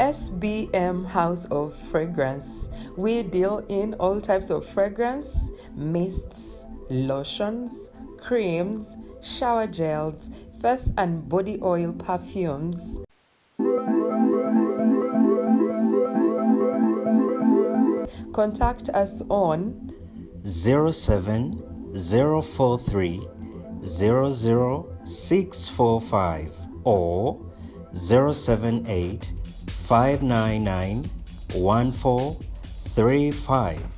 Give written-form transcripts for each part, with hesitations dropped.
SBM House of Fragrance. We deal in all types of fragrance, mists, lotions, creams, shower gels, face and body oil perfumes. Contact us on 07043 00645 or 078 599 1435.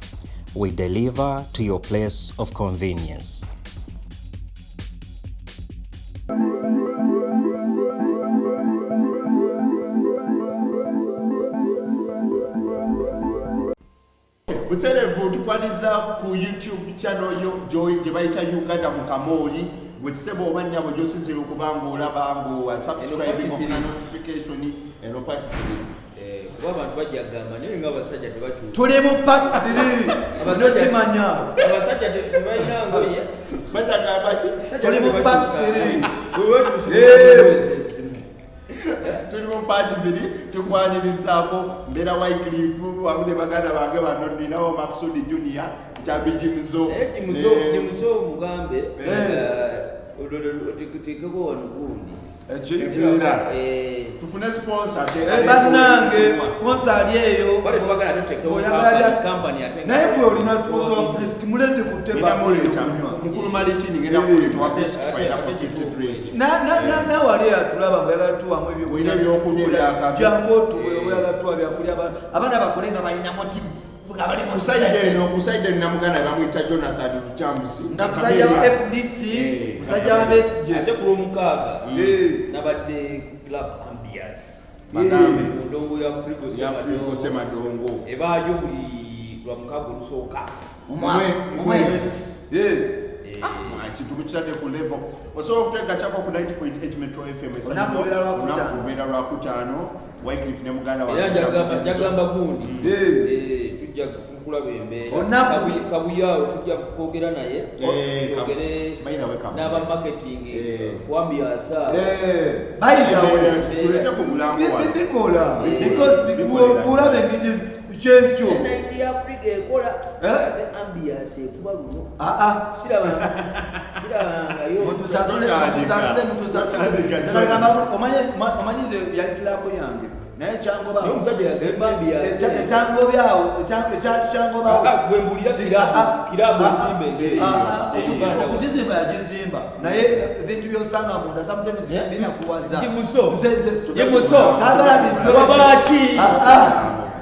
We deliver to your place of convenience. Butereevu tukwaniza ku YouTube channel yo joy gye bayita Uganda mu kamooli. Gwe ssebo oba nnyabo gy'osinziira okuba ng'olaba ng'osubscribing ofuna notification. Eno part 3. Eh, kuba abantu bajja kugamba naye nga abasajja tebakyuka. Tuli mu part 3. Abasajja kimanya. Abasajja tebalina ngoye. Bajja kugamba ki? Tuli mu part 3. Tuli mu part 3, tukwanirizaako mbeera Wycliffe wamu ne baganda bange bano, ninawo Maxud Junior, Ntambi Jimuzo. Naye Jimuzo, Jimuzo mugambe oteekeko wano gundi. Embeera. Tufune sponsor. Bannange, sponsor ali eyo. Bale tubagala tuteekewo Oyagala company ate nga- Naye gwe olina sponsor wa Prisk, muleete ku table. Ngenda muleeta mukulu Malitini, ngenda kuleeta wa Prisk. Ate- Balina ate ku kituufu drink. ekyo. Nawe ali atulaba nga oyagala tuwamu ebyokulya. Olina ebyokulya ebyakabi. Jangu otuwe, oyagala tuwa byakulya. Abaana bakole nga balina motive, nga bali mu Ku side eno, ku side eno namuganda bamuyita Jonathan Lukyambusi. Nga musajja wa FDC, musajja wa Besigye. Ate ku lwomukaaga nabadde ku Club Ambias Bagambe. mu ndongo ya Frigo. Ya Frigo Semadongo. Ebaayo buli lwa mukaaga olusooka. Mu mwezi. Kintu mukiradde ku level osobola okutwegattako ku 90.8 Metro FM. Olunaku lubeera Lwakutaano. Olunaku lubeera Lwakutaano. Wycliffe ne muganda wange Era Ntambi njagamba gundi, tujja tukulaba embeera. Olunaku- Kabuyaawo tujja kwogera naye, twogere By the way, Kabuye. n'aba marketing ku Ambias awo. Bayitawo. Tuleete ku mulango wano. Bikola. Because Bikolera. olaba engeri kyekyo. Night ya Africa ekola Eh? ate Ambias ekuba luno. Ah, ah. Sirabangayo. Mutusasule, Tutandika. mutusasule, mutusasule. Tutandika. Njagala gamba, omanyi nze yali club yange naye kyangoba. Naye omusajja yazimba Ambias. Ekyangobyawo, kyangobawo. Ah, gwe mbulira kirabu ezimba Teri. engeri. Teri. Okugizimba yagizimba, naye ebintu byosanga munda sometimes Eh? binakuwaza. Jimuso. Nze Jimuso. saagala bintu. Wabaaki? Ah, ah.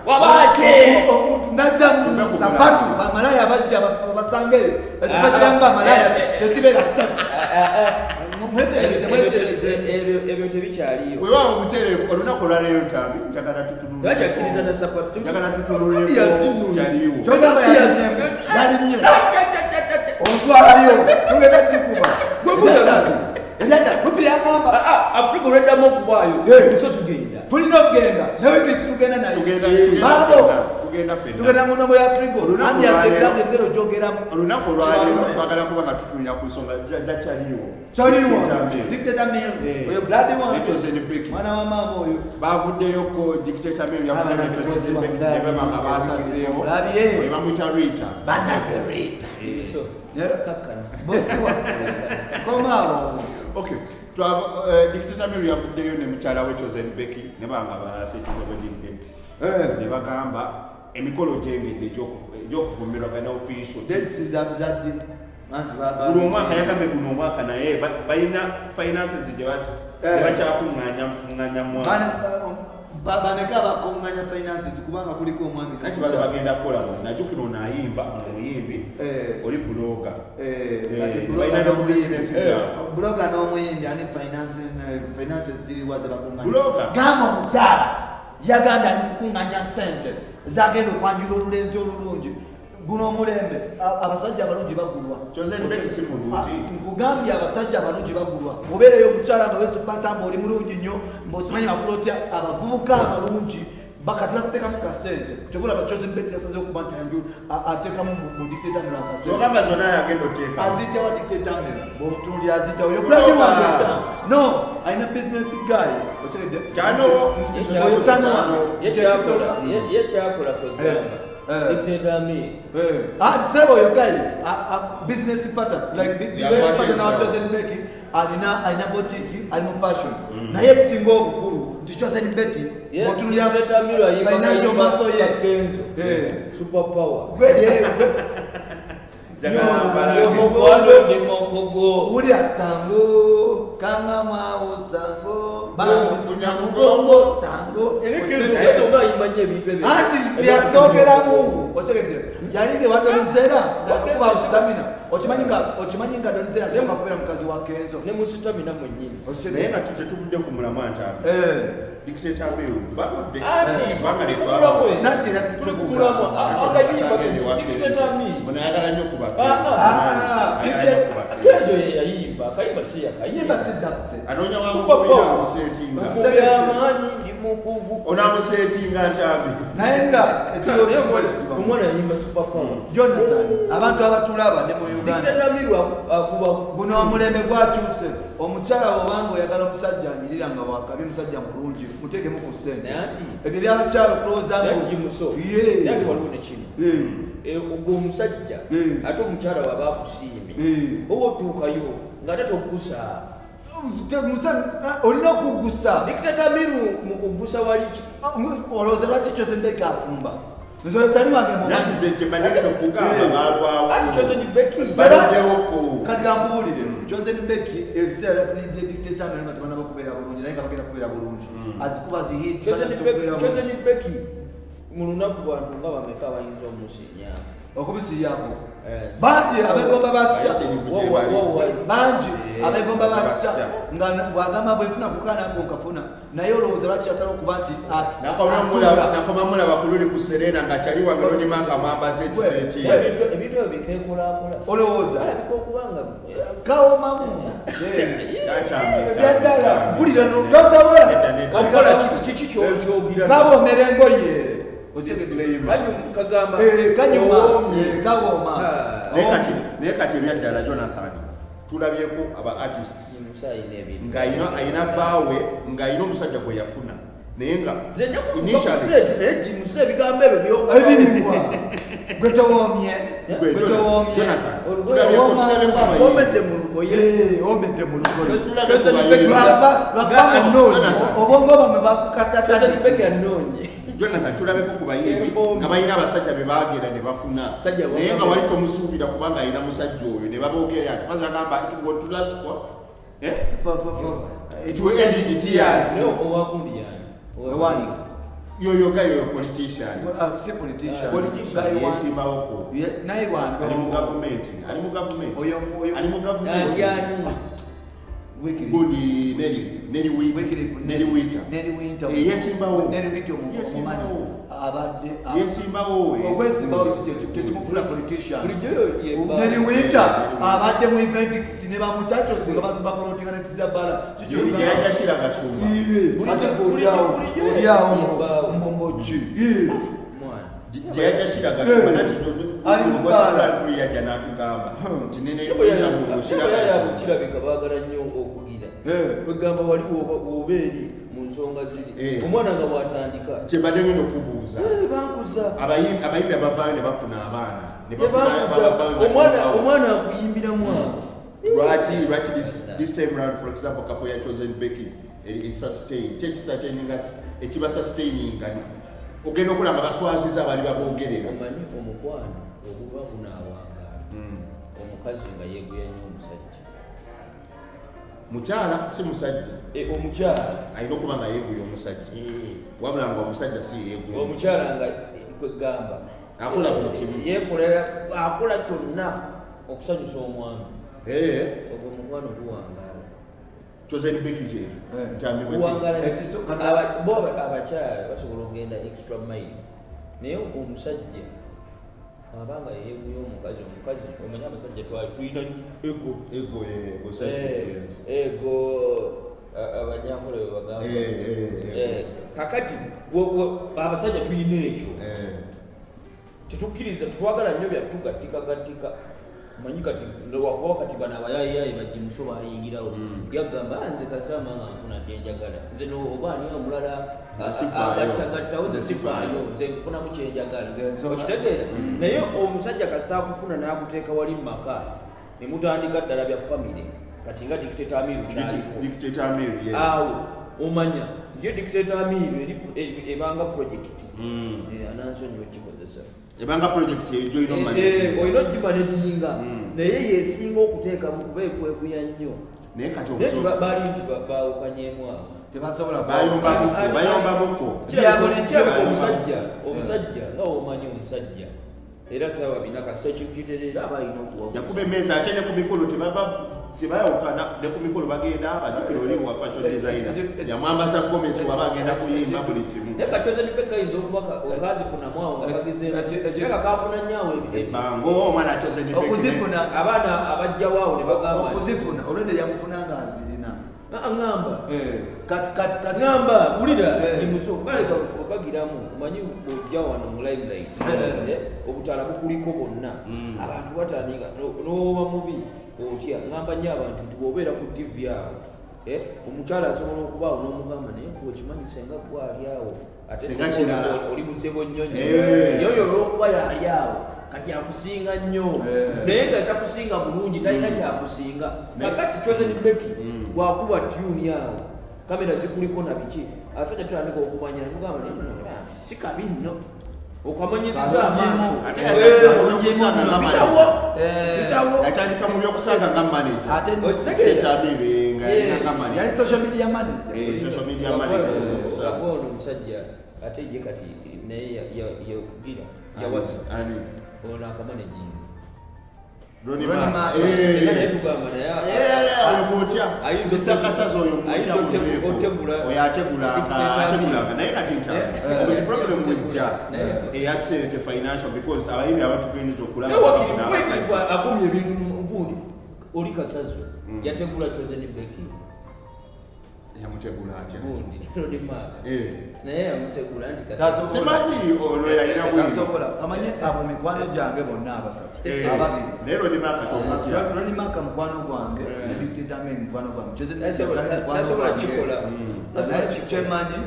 Wabaaki? Omuntu najja mu Tuve ku sapatu, bamalaya bajja basangeyo ekifo kiramu bamalaya tekibeera safe. Mwetereze, mwetereze. Ebyo tebikyaliyo. Weewaawo butereevu olunaku olwaleero Ntambi njagala Tebakyakkiriza na sapatu. Njagala tutunuleko kyaliwo. Kyogamba yalinye ontwalayo tugenda gikuba. Ebyadda lupi yagamba. Afrika olweddamu okubaayo so tugenda. Tulina okugenda nawe tugenda naye. Tugenda Baabo. ffenna, tugenda ffenna. Tugenda mu nnomo ya Frigo. Olunaku Ambias olwaleero- ekiramu ebigero gyogeramu. Olunaku olwaleero twagala kuba nga tutunulira ku nsonga za kyaliwo. Kyaliwo. Dictator Mill. Dictator Mill. Oyo blood wange. Chosen Becky. Mwana wa maama oyo. Bavuddeyoko Dictator Mill yavuddeyo ne Chosen Becky ne baba nga basazeewo. Olabye. Oyo bamuyita Rita. Bannange Rita. So, kakkana. Bosi wa komaawo. Okay. Dictator Mill yavuddeyo ne mukyala we Chosen Becky ne baba nga basetinze wedding dates. Ne bagamba emikolo gyengedde egy'okufumbirwagana official. Dates zabizadde anti Guno omwaka yagambye guno omwaka naye balina finances gye gye bakyakuŋŋaanya kuŋŋaanya mwaka. Bameka abakuŋŋaanya finances kubanga kuliko omwami? Anti bano bagenda kukola bonna. Jjukira ono ayimba, ono muyimbi, oli blogger. Kati Balina blogger ne n'omuyimbi. business zaabwe. Blogger n'omuyimbi ani finances ziriwa ze bakuŋŋaanya? Blogger. Gamba omukyala yagamba ali kukuŋŋaanya ssente zagenda okwanjula olulenzi olulungi. Guno omulembe abasajja abalungi bagulwa. Chosen Becky si mulungi. Ah, nkugambye abasajja abalungi bagulwa. Obeereyo omukyala nga wesupata mbu oli mulungi nnyo, ng'osimanyi makulu otya, abavubuka abalungi. Bakatera kuteekamu kasente. Kyobulaba Chosen Becky yasazeewo okuba nti ateekamu mu Dictator Amir akasente. Kyogamba zonna yagenda oteekamu. Azijjawa Dictator Amir. Bw'omutunuulira azijjawa. Oyo brand wange No, alina business guy. Okitegedde? Kyano. Oyo Tano. Ye kyakola kwegamba. Dictator Amir. Ah, sebo oyo guy, business partner, like business partner wa Chosen Becky. Alina boutique, ali mu fashion. Naye ekisinga obukulu nti Chosen Becky bw'otunuulira financial muscle ye. Kenzo. Super power. Wulira sango, kanga mwawo sango, mugongo sango. Anti byasookeramu. Okitegedde? Yali nge wa Donizera ng'akuba stamina. Okimanyi nga Donizera asooka kubeera mukazi wa Kenzo. Ne mu stamina mwennyini. Naye nga tetuvudde ku mulamwa ntaano. Dictator Amir batudde. Tuli ku mulamwa. Akayimba Dictator Amir. Ono ayagala nnyo kuba Kenzo ye yayimba, akayimba si yakayimba. Yimba si zaffe. Anoonya wamukubira amuseetinga. Byamaanyi ndi mukugu. Ono amuseetinga nkyambi. Naye nga omwana yayimba super power. Jonathan, abantu abatulaba ne mu Uganda. Dictator Amir akuba guno omulembe gwakyuse. Omukyala obanga oyagala omusajja anyirira nga wakabi, musajja mulungi, muteekemu ku ssente. Ebyo ebyabakyala okulowooza ati waliwo ne kino. Ogwo omusajja ate omukyala waba akusiimye oba otuukayo ng'ate tokugusa. Olina okugusa. Dictator Amir mu kugusa wali ki? Olowooza lwaki Chosen Becky afumba? Nze oyo tali wange mumanyi. Nati nze kye manyagenda okugamba baalwawo. Ati Chosen Becky. Baluddewo ku. Kati kankubuulire, Chosen Becky ebiseera byafunidde Dictator Amir nga tebanaba kubeera bulungi, naye nga bagenda kubeera bulungi. Azikuba zihit. Chosen Becky mu lunaku bantu nga bameka bayinza omusinya? Okubisiyaako. Bangi abegomba ba star. Bangi abegomba ba star nga bw'agamba bwe nfuna kukaana ako nkafuna. Naye olowooza lwaki yasala okuba nti Nakoma mulaba ku luli ku Serena nga kyali wange lonyima nga mwambaze ekiteeteeyi. Ebintu ebyo bikeekolaakola. Olowooza? Alabika okuba nga kawomamu. Ebyaddala mpulira tosobola. Kakola kiki ky'ogira? Kawoomera engoye. Kagamba kanyuma, kawooma. Naye kati ebyaddala Jonathan, tulabyeko aba artists ng'ayina bbaawe, ng'ayina omusajja gwe yafuna, naye nga initially gimusa ebigambo ebyo ebiriwa gwe towoomye, gwe towoomye. Omedde mu lugoye, omedde mu lugoye. Obwongo bwamwe bakukasatani. Anoonye. Jonathan, tulabeko ku bayimbi nga balina abasajja be baagenda ne bafuna, naye nga wali tomusuubira kubanga alina musajja oyo, ne baboogera ati faza agamba it won't last for it will end in tears. Owagundi yani Ewani? Yoyo ga yoyo politician. Si politician. Politician yesimbawoko. Naye wando. Ali mu government, ali mu government. Oyo oyo ali mu government. Ani? Gundi Neri Wita. Neri Wita. Neri Wita. Yesimbawo. Neri Wita omumanyi. Abadde yesimbawo. Okwesimbawo si tekimufuula politician. Bulijjo Neri Wita abadde mu event ne bamuchacho singa bapromotinga ne Tizabala. Yajja Shira Gashumba. Ate oliawo oliawo mbomboki. Yajja Shira Gashumba nati Ali mu bbaala. Yajja n'atugamba nti Nene Wita mu Shira Gashumba. Kirabika baagala nnyo okugira. Kwegamba wali woba eri mu nsonga ziri. Omwana nga bw'atandika. Kye mbadde ngenda okubuuza. Bankuza. Abayimbi abavaayo ne bafuna abaana. Omwana akuyimbiramu awo. Lwaki this time round, for example, couple ya Chosen Becky is sustained. Ekiba sustaining ogenda okulaba baswaziza abali baboogerera. Omanyi omukwano oguba gunaawangaala. Omukazi nga yeeguya nnyo omusajja. Mukyala si musajja. Omukyala alina okuba nga yeeguya omusajja. Wabula nga omusajja si yeeguya. Omukyala nga kwegamba akola buli kimu. Yeekolera, akola kyonna okusanyusa omwami. Ogwo omukwano guwangaala. Chosen Becky kye. Guwangaala. Bo abakyala basobola okugenda extra mile. Naye omusajja abanga yeeguya omukazi, omukazi omanyi abasajja tulina ego. Ego, ego, abanyankole bwe bagamba. Kakati abasajja tulina ekyo. Tetukkiriza, tetwagala nnyo byatugattika gattika. Manyi kati wakuba kati bano abayayiyayi bagimuso bayingirawo, yagamba, "Ah, nze kasama nga nfuna kyenjagala, nze no oba ani omulala Nze sifaayo. agattagattawo, nze Nze sifaayo, sifaayo. nze nfunamu kyenjagala." Nze nsonga- Okitegeera? Naye omusajja kasita akufuna n'akuteeka wali mu maka ne mutandika ddala bya famire, kati nga Dictator Amiru kyaliko. Dictator Amiru, yes. Awo omanya ye Dictator Amiru eri ebanga project. Anansonyiwa ekikozesa. Ebanga project eyo gyolina Olina ogimanaginga, naye yesinga okuteekamu kuba ekwekuya nnyo. Naye kati Naye baali nti baawukanyemu awo. Tebasobola. Bayombamuko, bayombamuko. Kirabika omusajja nga womanyi omusajja era saawa bina kasita ekintu kitereera aba alina okuwa. Yakuba emmeeza, ate ne ku mikolo tebava, tebayawukana. Ne ku mikolo bagenda, bajjukira oli wa fashion designer yamwambaza gomesi waba agenda kuyimba buli kimu. Naye kati Becky kayinza okuba kazifunamu awo nga kagezeemu, kirabika kafuna nnyo awo Ebbango omwana Chosen Becky. Okuzifuna. Abaana abajjawo awo ne bagamba nti, Okuzifuna olwedde yamufuna nga azirina. "Ah, ŋŋamba Kati ŋŋamba wulira." Imuso kaleka okagiramu, omanyi ojja wano mu limelight, obutaala bukuliko bwonna, abantu batandika n'oba mubi otya. Ŋŋamba nnyo abantu nti bw'obeera ku TV awo, omukyala asobola okubaawo n'omugamba, naye gwe okimanyi senga gwali awo ate Senga senga kirala. oli musebo nnyo nnyo." Naye oyo olw'okuba yali awo kati akusinga nnyo, naye nga takusinga bulungi, talina kyakusinga. Kakati Chosen Becky bwakuba tune awo, kamera zikuliko na biki, abasajja tutandika okumanya nemugamba, naye nno bambi si kabi nno okamanyiziza amaaso. Ate yatandika mu byokusaaga nga Bitawo. manager. Bitawo. Yatandika mu byokusaaga nga manager. Ate Okitegeera? Amiru nga yalina nga manager. Yali social media manager. Social media manager mu byokusaaga. Ono omusajja ate ye kati naye yakugira yawasa. Ani? Ono akamanaginga. Ronnie Ronnie Mark. Mark. Senga naye tugamba naye Oyo mwotya. Ayinza Bisakasaza oyo mwotya. ayinza Muveeko. otegula- Oyo ategulanga, ategulanga. Naye kati nta obuzi problem bwejja eya sente, financial, because abayimbi abatugeneza okulaba Tewakiri bafuna abasajja. Akomya ebintu gundi oli Kasazo yategula Chosen Becky. Yamutegula atya? Gundi Ronnie Mark naye yamutegula nti Tasobola. Kasazo Simanyi ono yalina bwino. Tasobola. Amanye abo mikwano gyange bonna abasatu, ababiri. Naye Ronnie Mark tomutya. Ronnie Mark mukwano gwange, ne Dictator Amin mukwano gwange. Chosen Becky Tasobola- tali mukwano tasobola gwange. kikola. Tasobola Naye kikola. kyemanyi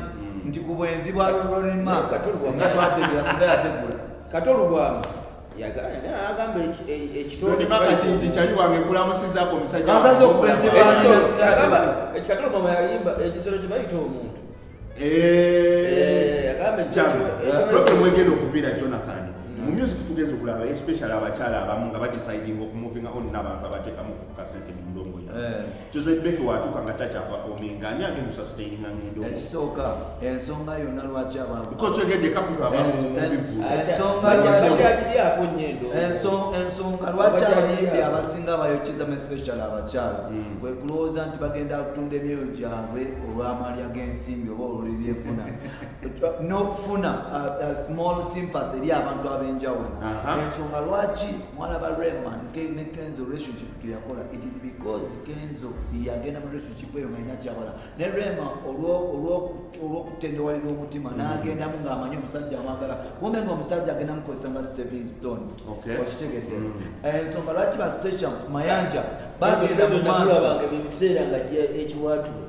nti ku bwenzi bwa Ronnie Mark, Kato singa twategera, singa yategula. Kato Lubwama agamba ekitone Ronnie Mark kingi kyali wange nkulamusizaako omusajja. Kasaza okwenzi bwa- Ekisolo agamba Kato Lubwama yayimba ekisolo kye bayita omuntu. Agamba Problem egenda okuviira Jonathan mu music, tugenza okulaba especially abakyala abamu nga badecidinga okumuvinga on n'abantu abateekamu ku kasente mu ndongo yaabwe. Chosen Becky watuuka nga takyaperforminga, ani agenda osustaininga ngendo? Ekisooka, ensonga yonna lwaki abantu Because ogedde kapulu abamu mu bivvulu. Bakyagiryako nnyo endongo. Ensonga lwaki abayimbi abasinga bayokezamu, especially abakyala, kwe kulowooza nti bagenda kutunda emyoyo gyabwe olw'amalya g'ensimbi oba olw'ebyenfuna n'okufuna small sympathy eri abantu ab'enjawulo. Ensonga lwaki mwalaba Rema ne Kenzo relationship teyakola, it is because Kenzo yagenda mu relationship eyo nga alina kyabala ne Rema olw'okutendewalira omutima, n'agendamu ng'amanyi omusajja amwagala, kumbe nga omusajja agenda mukozesa nga stepping stone. Okitegedde? Ensonga lwaki ba Stecia Mayanja bagenda Kenzo mu maaso namulabanga ebyo ebiseera nga ajja ekiwaatulo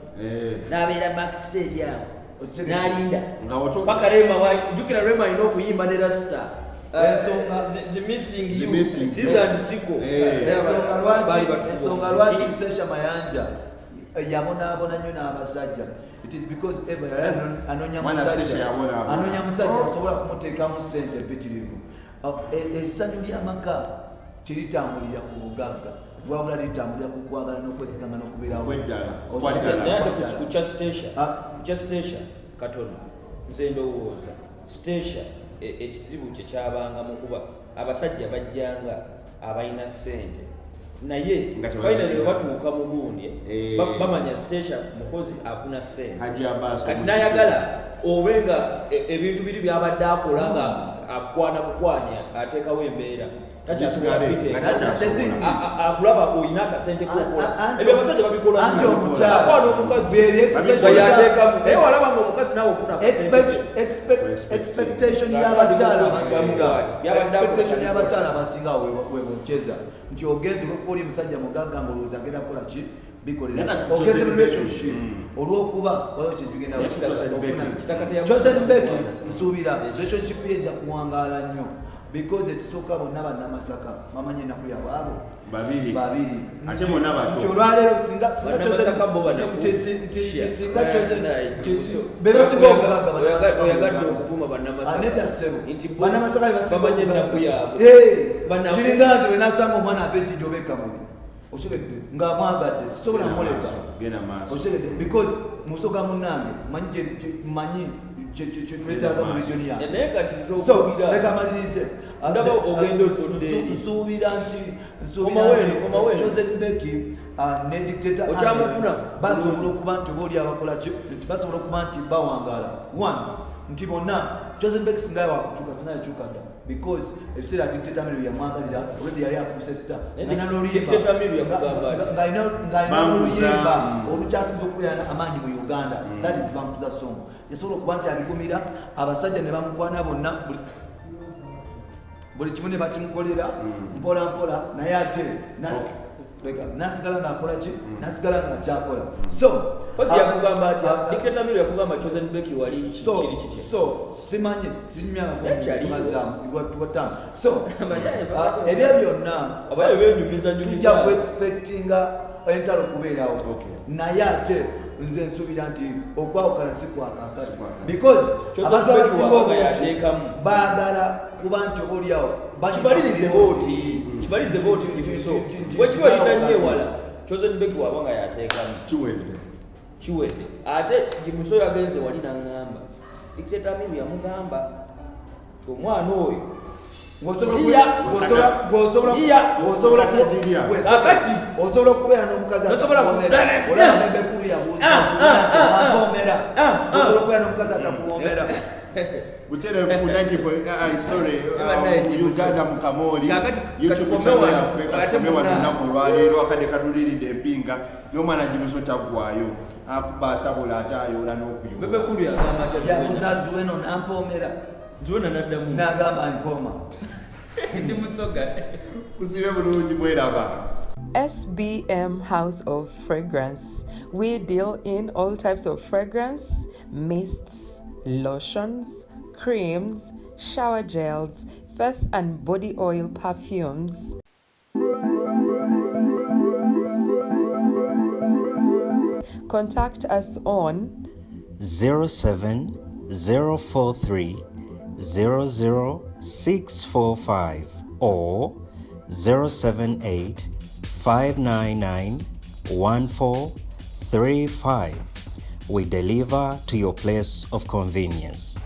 n'abeera backstage awo Okitegedde? n'alinda Nga paka Rema jjukira Rema alina okuyimba ne Rasta. Ensonga- The Missing The You, Missing You. Season Siko. Ensonga lwaki Stecia Mayanja yabonaabona nnyo n'abasajja, it is because eva yali anoonya Mwana musajja. Stecia yabonaabona. Anoonya musajja asobola kumuteekamu sente empitirivu. Essanyu ly'amaka teritambulira ku bugagga, wabula litambulira ku kwagala n'okwesiganga n'okubeerawo. Kweddala, Okitegedde? kwaddala. Naye ate ku kya Stecia, Ah. ku kya Stecia katono, nze ndowooza Stecia ekizibu kye kyabanga mu kuba abasajja bajjanga abalina ssente, naye Nga tebazirina. finally bwe batuuka mu gundi, bamanya Stecia mukozi afuna ssente. Haji Abbas. Kati nayagala obe nga ebintu biri byabadde akola nga akwana bukwanya ateekawo embeera. Takyasobola Gisigale, biteeka. nga takyasobola. Akulaba olina akasente kokola. Anti- Ebyo abasajja babikola anti nnyo. omukyala. Akwana omukazi Bye bye nga yateekamu, naye walaba nga omukazi naawe ofuna akasente. Expectation Nga y'abakyala atandika abasinga, Byabadde expectation akola. y'abakyala abasinga webokyeza nti ogenze olwokuba oli musajja mugagga ngaolowooza agenda kukola ki, bikolera Naye kati ogenze mu Chosen relationship Becky. olwokuba waliwo kyekigenda. Naye Chosen Becky. Kitaka teyamu- Chosen Becky nsuubira relationship ye ejja kuwangaala nnyo because ekisooka bonna bannamasaka bamanyi ennaku yabaabo. Babiri. Babiri. Ate Nti- bonna bato. nti olwaleero singa Bannamasaka bo banaku. singa Nah, be basinga obugagga Bannamasaka mu Oyagadde Uganda. okuvuma Bannamasaka. Ah, nedda ssebo. Nti bo Bannamasaka be basinga bamanyi obugagga. ennaku yaabwe. Eh, Banaku. kiringa nze bwe nasanga omwana ava ejinja oba ekamuli, osobedde nga mwagadde sisobola muleka. Genda maaso. Osobedde because musoga munnange, manyi manyi kyetwetaaga mu region yange. Naye kati So tokubira. leka malirize. Ndaba ogenda otudde eri. Nsuubira nti nsuubira Komawo eno, nti komawo eno. Chosen Becky ne Dictator Okyamufuna? Ahmed basobola okuba nti oba oli abakola ki, nti basobola okuba nti bawangaala one, nti bonna Chosen Becky singa wakukyuka, singa yakyuka dda because ebiseera Dictator Amiru yamwagalira already yali afuuse star. Naye Ng'alina n'oluyimba- Dictator Amiru yakugamba ati? ng'alina Bankuza. n'oluyimba olukyasinza okubeera amaanyi mu Uganda, that is Bankuza song. Yasobola okuba nti abigumira abasajja ne bamukwana bonna, buli kimu ne bakimukolera mpola mpola, naye ate leka, nasigala ng'akola ki, nasigala ng'akyakola. So Kozi yakugamba atya? Ah, Dictator Amiru yakugamba Chosen Becky wali so kiri kitya? So simanyi, sinyumyangako. Ekyaliwo. So Abayaye ebyo byonna Abaye benyumiza tujja nyumiza. kuexpectinga entalo kubeerawo, Okay. naye ate nze nsuubira nti okwawukana si kwakakati Si kwakakati. because Chosen abantu Becky abasinga wabanga obungi yateekamu. baagala kuba nti oba oliawo Kibalirize booti, kibalirize booti nti so bwekiba oyita nnyo ewala, Chosen Becky waba nga yateekamu. Kiwedde. Kiwedde. Ate Jimuso yagenze wali n'aŋŋamba Dictator Amiru yamugamba nti omwana oyo Iya. Katagirya. Kakati. Osobola okubeera n'omukazi Nosobola atakuwoomera. Olaba Bebe Cool yabuuza, Ah, ah, ampoomera. ah, ah. Osobola okubeera n'omukazi atakuwoomera. Butereevu 90 point, sorry, Eba naye Uganda mu Kamooli Kakati YouTube katukome channel wano. yaffe. Ate Katukome wano. muna. Olunaku olwaleero akadde kaduliridde empinga n'omwana Jimuso taggwayo, akuba asabula ate ayoola n'okuyoola. Bebe Cool yagamba atya? Yabuuza Zuweno nampoomera. Zuwena n'addamu. N'agamba mpooma. Ndi musoga. Kusibe bulungi, mweraba. SBM House of Fragrance. We deal in all types of fragrance, mists, lotions, creams, shower gels, face and body oil, perfumes. Contact us on 07043 00645 or 078 599 1435. We deliver to your place of convenience.